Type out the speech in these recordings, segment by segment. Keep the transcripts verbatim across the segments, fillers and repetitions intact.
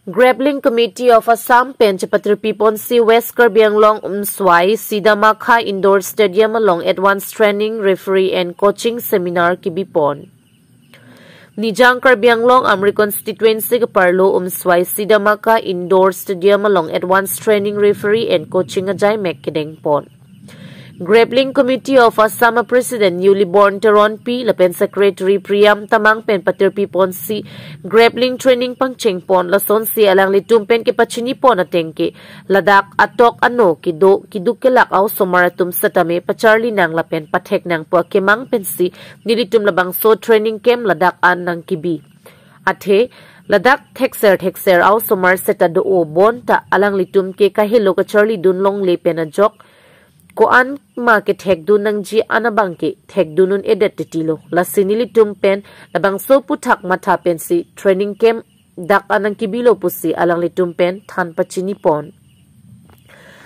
Grappling Committee of Assam pen chepatirpi ponsi West Karbi Anglong Umswai Sidamakha Indoor Stadium along Advanced Training, Referee and Coaching Seminar kibi pon. Nijang Karbi Anglong Amri Constituency keparlo Umswai Sidamakha Indoor Stadium along Advanced Training, Referee and Coaching ajaimek kedeng pon. Grappling Committee of Assam a President Yuliborn Teronpi lapen Secretary Priyam Tamang pen patirpi ponsi grappling training pangcheng pon, lasonsi alanglitum pen kepachini pon ateng ke ladak atok ano kedo keduk kelak a-osomar atum setame pacharli nang lapen pathek nang pu akemang pensi nelitum labangso training camp ladak an nangkibi. Athe ladak thekser thekser a-osomar seta do-o bonta alanglitum ke kahelo kacharli dun longle pen ajok ko-an ma kethek dun nangji an abang ke thek dun un-edet titilo. Lasi nelitum pen labangso aputhak matha pensi training camp dak an nangkibilo pusi alanglitum pen than pachini pon.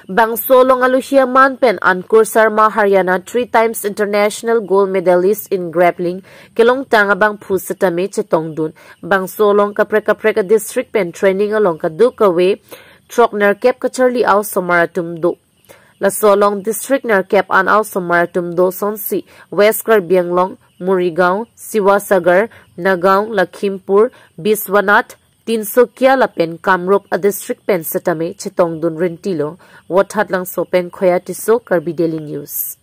Bangso along alohi aman pen Ankur Sharma, Haryana, three times international gold medalist in grappling, kelongtang abangphu setame chetongdun. Bangso along kaprek kaprek a-district pen training along kadokave throk nerkep kacharli a-osomar atum do. Laso along district nerkep an a-osomar atum do, sonsi West Karbi Anglong, Morigaon, Sivasagar, Nagaon, Lakhimpur, Biswanath, Tinsukia lapen Kamrup a-district pen setame chetongdun rintilo. Vothatlangso pen Khoya Tisso, Karbi Daily News.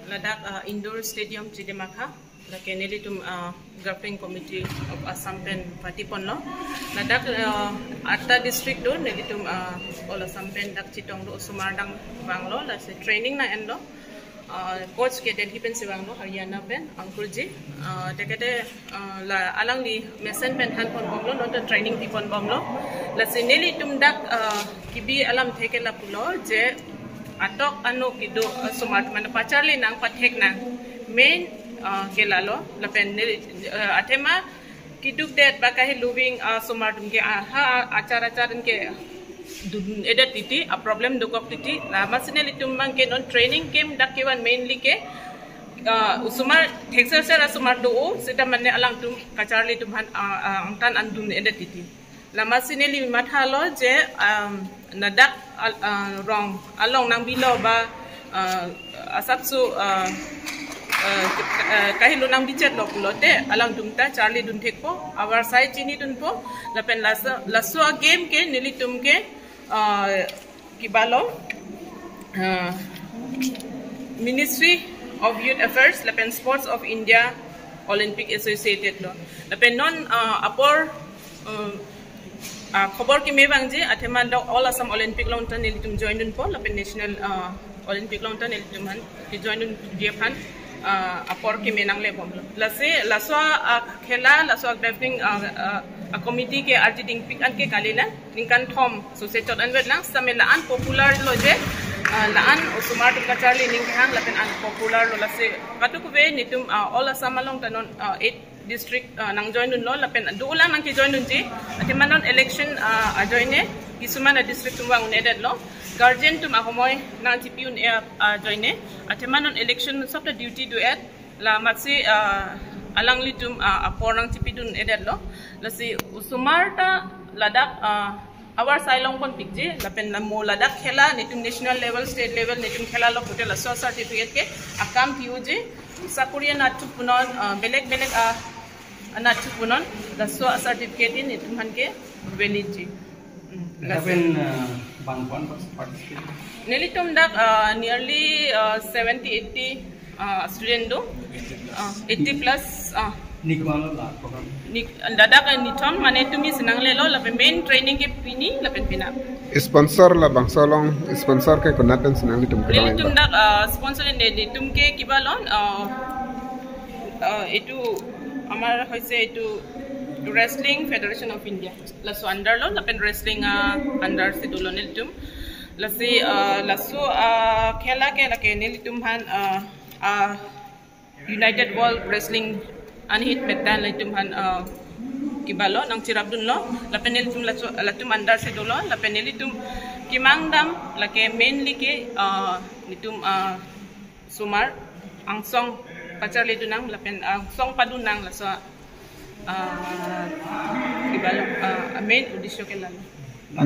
Ladak, uh, Indoor Stadium Sidamakha, lake nelitum, uh, Grappling Committee of Assam pen pati ponlo. Ladak, uh, atta district do, nelitum, uh, all Assam pen dak chetong do osomar dang vanglo, lasi training nang-enlo. Uh, coach ke Delhi pensi vanglo, Haryana pen, Ankur ji. Uh, tekete, uh, la alangli mesen pen than pon bomlo, non ta training pi pon bomlo. Lasi nelitum dak, uh, kibi alamthe ke lapulo je atok ano kedo, uh, osomar atum an pacharli nang, pathek nang. Main, uh, ke lalo, lapen neli, uh, athema keduk det ba kahelo ving, uh, osomar atum ke, uh, ha achar achar ke dun-edet titi, a-problem dokok titi. Lasi nelitum abang ke non training camp dak kevan mainly ke, uh, osomar thekser ser osomar do-o, seta mane alangtum kacharli atum aphan, uh, uh, angtan an dun-edet titi. Lasi neli mathalo je, um, ladak al-, uh, rong along nangbilo ba, uh, asapso, uh, uh, ke-, uh, kahelo nangbichotlo pulote alangtum ta charli dun thekpo, avarsai chini dunpo, lapen laso, laso a-game ke nelitum ke, uh, kibalo, uh, Ministry of Youth Affairs lapen Sports of India Olympic Associated lo. Lapen non, uh, apor, um, uh, khobor keme vangji, athema dak All Assam Olympic along ta nelitum join dunpo, lapen National, uh, Olympic along ta nelitum aphan kejoin dunji aphan, uh, apor keme nangle bomlo. Lasi laso, uh, khela, laso grappling, uh, uh, a-committee ke arji dingpik an ke kalilang, ningkan thom sose chot anvet lang, same la-an popular lo je, uh, la-an osomar atum kacharli ning kehang lapen an popular lo, lasi kadokave nelitum, uh, All Assam along ta non, uh, eight district, uh, nangjoin dunlo, lapen do-o lang nangkejoin dunji. Athema non election, uh, ajoine kisuman a-district atum vang un-edetlo. Guardian atum ahomoi nangchipi un-e, uh, ajoine. Athema non election sob ta duty do-et. Lasi, uh, alanglitum, uh, apor nangchipi dun-edetlo. Lasi osomar ta ladak, uh, avarsai long ponpikji, lapen la mo ladak khela, nelitum national level, state level, nelitum khelalo pute laso certificate ke akam pi-oji, sakori anatthu punon, ah, belek belek, ah, anatthu punon, laso certificate ke nelitum aphan ke valid ji. Hmm, lapen, ah, bang pon participate? Nelitum dak, ah, nearly, ah, seventy, eighty, ah, student do. Ah, eighty plus, ah. Ni ko-an lo la program? Ni, ladak nithom mane tumi si nanglelo, lapen main training ke pini lapen penap. Sponsor labangso along, sponsor ke konat pen si nanglitum kelong? Nelitum dak, ah, sponsor ne, nelitum ke kiba lon, ah, ah, এইটো আমাৰ হৈছে এইটো Wrestling Federation of India. Laso under lo, lapen wrestling, ah, under si dolo nelitum. Lasi, ah, laso, ah, khela ke lake nelitum aphan, ah, ah, United World Wrestling anhit methang nelitum aphan, ah, kiba lo, nangcherap dunlo, lapen nelitum laso, latum under si dolo, lapen nelitum kemang dam lake mainly ke, ah, nelitum, ah, osomar angsong pacharli dun nang, lapen angsong padun nang laso, ah, Balo, ah, main uddesho ke lalo.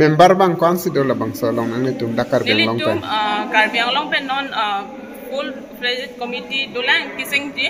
Member bang ko-ansi do labangso along nanglitum dak Karbi Anglong pen? Nelitum, ah, Karbi Anglong pen non, ah, full fledged committee dolang kiseng di.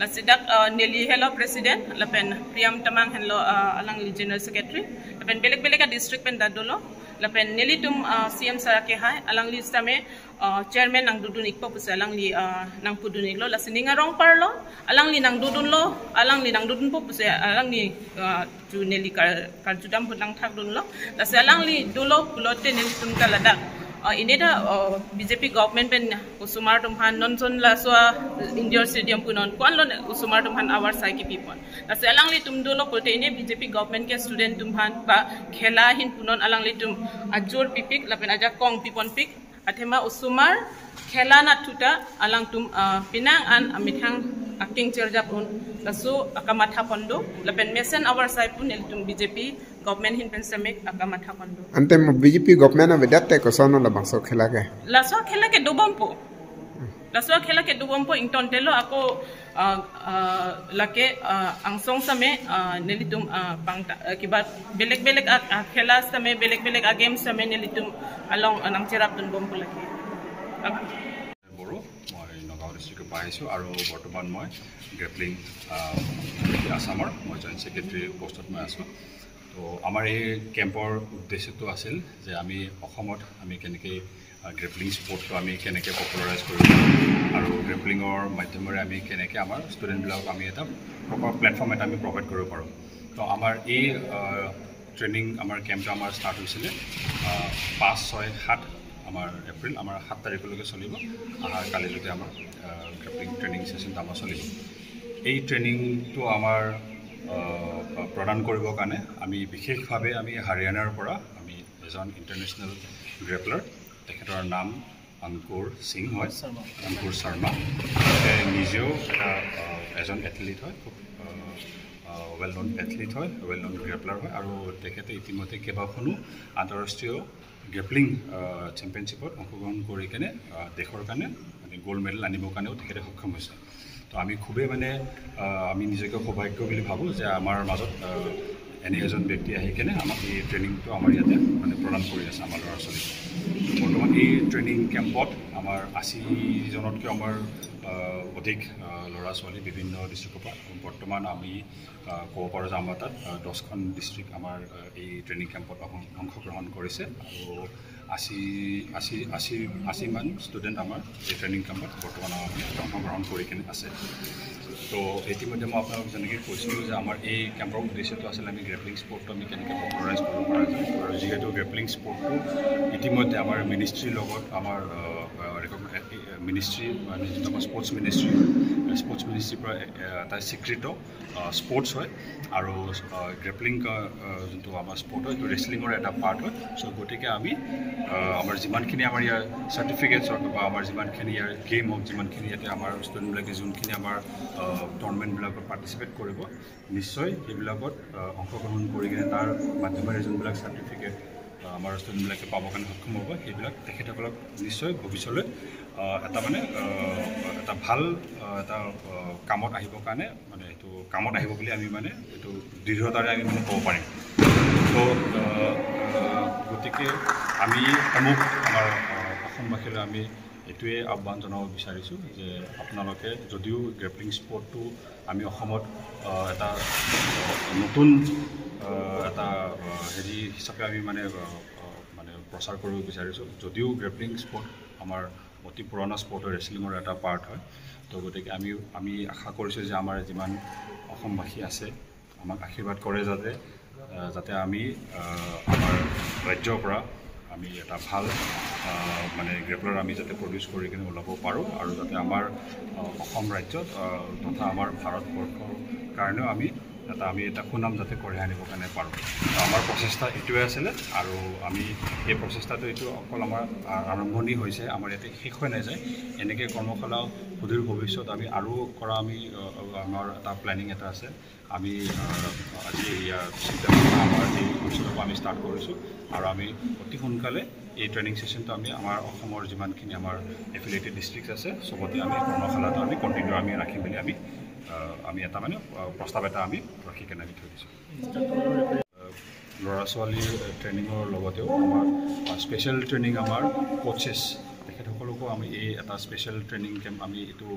Lasi dak, ah, neli helo president, lapen Priyam Tamang henlo, ah, alangli general secretary, lapen belek belek a district pen ta dolo, lapen nelitum, ah, C M sir akehai, alangli sitame, ah, chairman nangdodun ikpo pusi alangli, ah, nangpudun iklo, lasi ning arong parlo, alangli nangdodunlo, alangli nangdodunpo pusi alangli, ah, tu neli kar-, karjudam ahut nangthakdunlo. Lasi alangli dolo pulote nelitum ta ladak, ah, ini ta, ah, B J P government pen osomar atum aphan non jon laso a indoor stadium pu non ko-anlo osomar atum aphan avarsai kipipon. Lasi alanglitum dolo pulote ini B J P government ke student atum aphan ba khela ahin pu non alanglitum ajor pipik lapen ajakong piponpik. Athema osomar khela nathu ta alangtum, ah, penang an amethang aking cherjap un laso akamatha pon do, lapen mesen avarsai pu nelitum B J P government ahin pen sitame akamatha pon do. Ante mo B J P government avedet te kosonlo labangso khela ke? Laso khela ke dobompo. Laso khela ke dobompo, ingtontelo ako, ah, ah, lake, ah, angsong sitame, ah, nelitum, ah, pangta, ah, kiba belek belek a, a khela sitame, belek belek a game sitame nelitum along, ah, nangcherapdunbompo lake. Boro, মই নগাঁও ডিষ্ট্ৰিক্টৰ পৰা আহিছোঁ আৰু বৰ্তমান মই গ্ৰেপলিং, আহ, আছামৰ মই joint secretary পোষ্টত মই আছোঁ। তো আমাৰ এই কেম্পৰ উদ্দেশ্যটো আছিল যে আমি অসমত আমি কেনেকৈ, আহ, গ্ৰেপলিং স্পৰ্টটো আমি কেনেকৈ পপুলাৰাইজ কৰিব পাৰোঁ আৰু গ্ৰেপলিঙৰ মাধ্যমেৰে আমি কেনেকৈ আমাৰ ষ্টুডেণ্টবিলাকক আমি এটা প্ৰপাৰ প্লেটফৰ্ম এটা আমি প্ৰভাইড কৰিব পাৰোঁ। তো আমাৰ এই, আহ, ট্ৰেইনিং আমাৰ কেম্পটো আমাৰ ষ্টাৰ্ট হৈছিলে, আহ, পাঁচ, ছয়, সাত, আমাৰ এপ্ৰিল, আমাৰ সাত তাৰিখলৈকে চলিব। অহা কালিলৈকে আমাৰ, আহ, গ্ৰেপলিং ট্ৰেইনিং ছেশ্যনটো আমাৰ চলিব। এই ট্ৰেইনিংটো আমাৰ, আহ, প্ৰদান কৰিবৰ কাৰণে আমি বিশেষভাৱে আমি হাৰিয়ানাৰ পৰা আমি এজন ইণ্টাৰনেশ্যনেল গ্ৰেপলাৰ, তেখেতৰ নাম অংকুৰ সিং হয়, শৰ্মা। অংকুৰ শৰ্মা। তেখেতে নিজেও এটা, আহ, এজন এথলিট হয়, খুব, আহ, আহ, ৱেল নন এথলিট হয়, ৱেল নন গ্ৰেপলাৰ হয় আৰু তেখেতে ইতিমধ্যে কেইবাখনো আন্তঃৰাষ্ট্ৰীয় গ্ৰেপলিং, আহ, চেম্পিয়নশ্বিপত অংশগ্ৰহণ কৰি কেনে, আহ, দেশৰ কাৰণে মানে গ'ল্ড মেডেল আনিবৰ কাৰণেও তেখেতে সক্ষম হৈছে। তো আমি খুবেই মানে, আহ, আমি নিজকে সৌভাগ্য বুলি ভাবোঁ যে আমাৰ মাজত, আহ, এনে এজন ব্যক্তি আহি কেনে আমাক এই ট্ৰেইনিংটো আমাৰ ইয়াতে মানে প্ৰদান কৰি আছে আমাৰ ল'ৰা ছোৱালীক। বৰ্তমান এই ট্ৰেইনিং কেম্পত আমাৰ আশীজনতকৈ আমাৰ, আহ, অধিক, আহ, ল'ৰা ছোৱালী বিভিন্ন ডিষ্ট্ৰিক্টৰ পৰা। বৰ্তমান আমি, আহ, ক'ব পাৰোঁ যে আমাৰ তাত, আহ, দহখন ডিষ্ট্ৰিক্ট আমাৰ, আহ, এই ট্ৰেইনিং কেম্পত অং-, অংশগ্ৰহণ কৰিছে আৰু আশী, আশী, আশী, আশী মান ষ্টুডেণ্ট আমাৰ এই ট্ৰেইনিং কেম্পত বৰ্তমান আমাৰ ইয়াত অংশগ্ৰহণ কৰি কেনে আছে। তো ইতিমধ্যে মই আপোনালোকক যেনেকৈ কৈছিলোঁ যে আমাৰ এই কেম্পৰ উদ্দেশ্যটো আছিল আমি গ্ৰেপলিং স্পৰ্টটো আমি কেনেকৈ পপুলাৰাইজ কৰিব পৰা যায় আৰু যিহেতু গ্ৰেপলিং স্পৰ্টটো ইতিমধ্যে আমাৰ মিনিষ্ট্ৰীৰ লগত আমাৰ, আহ, আহ, ৰেকগ-, এ-, এ-, মিনিষ্ট্ৰী মানে যিটো আমাৰ স্পৰ্টছ মিনিষ্ট্ৰী, স্পৰ্টছ মিনিষ্ট্ৰীৰ পৰা এ-, এ-, এটা স্বীকৃত, আহ, স্পৰ্টছ হয় আৰু, আহ, গ্ৰেপলিং, আহ, আহ, যোনটো আমাৰ স্পৰ্ট হয় এইটো ৰেচলিঙৰ এটা পাৰ্ট হয়। চ' গতিকে আমি, আহ, আমাৰ যিমানখিনি আমাৰ ইয়াৰ চাৰ্টিফিকেটছ হওক বা আমাৰ যিমানখিনি ইয়াৰ গেম হওক, যিমানখিনি ইয়াতে আমাৰ ষ্টুডেণ্টবিলাকে যোনখিনি আমাৰ, আহ, টুৰ্ণামেণ্টবিলাকত পাৰ্টিচিপেট কৰিব, নিশ্চয় সেইবিলাকত, আহ, অংশগ্ৰহণ কৰি কিনে তাৰ মাধ্যমেৰে যোনবিলাক চাৰ্টিফিকেট, আহ, আমাৰ ষ্টুডেণ্টবিলাকে পাবৰ কাৰণে সক্ষম হ'ব, সেইবিলাক তেখেতসকলক নিশ্চয় ভৱিষ্যলৈ, আহ, এটা মানে, আহ, এটা ভাল, আহ, এটা, আহ, কামত আহিবৰ কাৰণে মানে এইটো কামত আহিব বুলি আমি মানে এইটো দৃঢ়তাৰে আমি মানে ক'ব পাৰিম। তো, আহ, আহ, গতিকে আমি সমূহ আমাৰ, আহ, অসমবাসীলৈ আমি এইটোৱে আহ্বান জনাব বিচাৰিছোঁ যে আপোনালোকে যদিও গ্ৰেপলিং স্পৰ্টটো আমি অসমত, আহ, এটা, আহ, নতুন, আহ, এটা, আহ, হেৰি হিচাপে আমি মানে, আহ, আহ, মানে প্ৰচাৰ কৰিব বিচাৰিছোঁ, যদিও গ্ৰেপলিং স্পৰ্ট আমাৰ অতি পুৰণা স্পৰ্ট হয়, ৰেচলিঙৰ এটা পাৰ্ট হয়। তো গতিকে আমি, আমি আশা কৰিছোঁ যে আমাৰ যিমান অসমবাসী আছে আমাক আশীৰ্বাদ কৰে যাতে, আহ, যাতে আমি, আহ, আমাৰ ৰাজ্যৰ পৰা আমি এটা ভাল, আহ, মানে গ্ৰেপলাৰ আমি যাতে প্ৰডিউচ কৰি কিনে ওলাব পাৰোঁ আৰু যাতে আমাৰ, আহ, অসম ৰাজ্যত, আহ, তথা আমাৰ ভাৰতবৰ্ষৰ কাৰণেও আমি এটা, আমি এটা সুনাম যাতে কঢ়িয়াই আনিব কাৰণে পাৰোঁ। তো আমাৰ প্ৰচেষ্টা এইটোৱে আছিলে আৰু আমি এই প্ৰচেষ্টাটো এইটো অকল আমাৰ, আহ, আৰম্ভণি হৈছে, আমাৰ ইয়াতে শেষ হৈ নাযায়। এনেকৈ কৰ্মশালা সুদূৰ ভৱিষ্যত আমি আৰু কৰা আমি, আহ, আমাৰ এটা প্লেনিং এটা আছে। আমি, আহ, আজি ইয়াৰ চিন্তা ভাৱনা আমাৰ এই অঞ্চলৰ পৰা আমি ষ্টাৰ্ট কৰিছোঁ আৰু আমি অতি সোনকালে এই ট্ৰেইনিং ছেশ্যনটো আমি আমাৰ অসমৰ যিমানখিনি আমাৰ এফিলিয়েটেড ডিষ্ট্ৰিক্ট আছে, চবতে আমি কৰ্মশালাটো আমি কণ্টিনিউ আমি ৰাখিম বুলি আমি, আহ, আমি এটা মানে, আহ, প্ৰস্তাৱ এটা আমি ৰাখি কেনে আমি থৈ দিছোঁ। ছোৱালী ট্ৰেইনিঙৰ লগতেও আমাৰ স্পেচিয়েল ট্ৰেইনিং আমাৰ কোচেছ তেখেতসকলকো আমি এই এটা স্পেচিয়েল ট্ৰেইনিং কেম্প আমি এইটো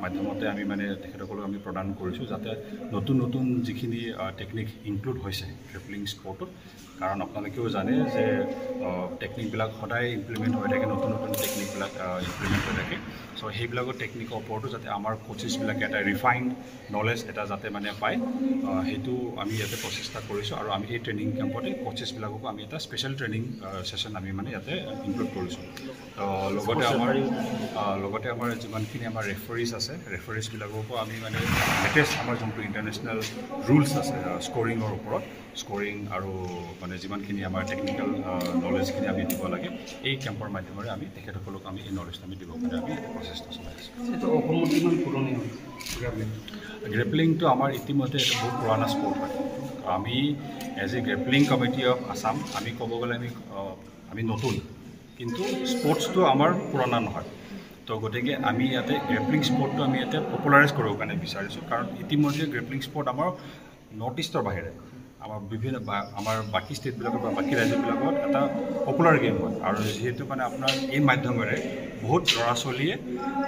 মাধ্যমতে আমি মানে তেখেতসকলক আমি প্ৰদান কৰিছোঁ, যাতে নতুন নতুন যিখিনি টেকনিক ইনক্লুড হৈছে গ্ৰেপলিং স্পৰ্টত। কাৰণ আপোনালোকেও জানে যে টেকনিকবিলাক সদায় ইমপ্লিমেণ্ট হৈ থাকে, নতুন নতুন টেকনিকবিলাক ইমপ্লিমেণ্ট হৈ থাকে। চ' সেইবিলাকৰ টেকনিকৰ ওপৰতো যাতে আমাৰ কোচেছবিলাকে এটা ৰিফাইণ্ড নলেজ এটা যাতে মানে পায়, আহ, সেইটো আমি ইয়াতে প্ৰচেষ্টা কৰিছোঁ। আৰু আমি এই ট্ৰেইনিং কেম্পতে কোচেছবিলাককো আমি এটা স্পেচিয়েল ট্ৰেইনিং ছেশ্যন আমি মানে ইয়াতে ইনক্লুড কৰিছোঁ। তো লগতে আমাৰ আহ, লগতে আমাৰ যিমানখিনি আমাৰ ৰেফাৰীজ আছে, ৰেফাৰীজবিলাককো আমি মানে লেটেষ্ট আমাৰ যোনটো ইণ্টাৰনেশ্যনেল ৰুলছ আছে স্কৰিঙৰ ওপৰত, স্কৰিং আৰু মানে যিমানখিনি আমাৰ টেকনিকেল নলেজখিনি আমি দিব লাগে, এই কেম্পৰ মাধ্যমেৰে আমি তেখেতসকলক আমি এই নলেজটো আমি দিব কাৰণে আমি প্ৰচেষ্টা চলাই আছোঁ। এইটো অসমত কিমান পুৰণি হ'ল গ্ৰেপলিং? গ্ৰেপলিংটো আমাৰ ইতিমধ্যে এটা বহুত পুৰণা স্পৰ্ট হয়। আমি as a grappling committee of Assam আমি ক'ব গ'লে আমি আহ, আমি নতুন, কিন্তু স্পৰ্টছটো আমাৰ পুৰণা নহয়। তো গতিকে আমি ইয়াতে গ্ৰেপলিং স্পৰ্টটো আমি ইয়াতে পপুলাৰাইজ কৰিবৰ কাৰণে বিচাৰিছোঁ, কাৰণ ইতিমধ্যে গ্ৰেপলিং স্পৰ্ট আমাৰ নৰ্থ ইষ্টৰ বাহিৰে আমাৰ বিভিন্ন বা- আমাৰ বাকী ষ্টেটবিলাকত বা বাকী ৰাজ্যবিলাকত এটা পপুলাৰ গেম হয়। আৰু যিহেতু মানে আপোনাৰ এই মাধ্যমেৰে বহুত ল'ৰা ছোৱালীয়ে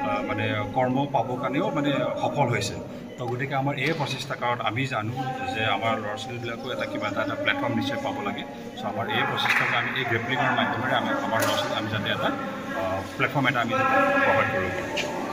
আহ, মানে কৰ্ম পাবৰ কাৰণেও মানে সফল হৈছে। তো গতিকে আমাৰ এই প্ৰচেষ্টা, কাৰণ আমি জানো যে আমাৰ ল'ৰা ছোৱালীবিলাকো এটা কিবা এটা এটা প্লেটফৰ্ম নিশ্চয় পাব লাগে। চ' আমাৰ এই প্ৰচেষ্টাটো আমি এই গ্ৰেপলিঙৰ মাধ্যমেৰে আমি আমাৰ ল'ৰা ছোৱালী আমি যাতে এটা প্লেটফৰ্ম এটা আমি যাতে প্ৰভাইড কৰিব পাৰোঁ।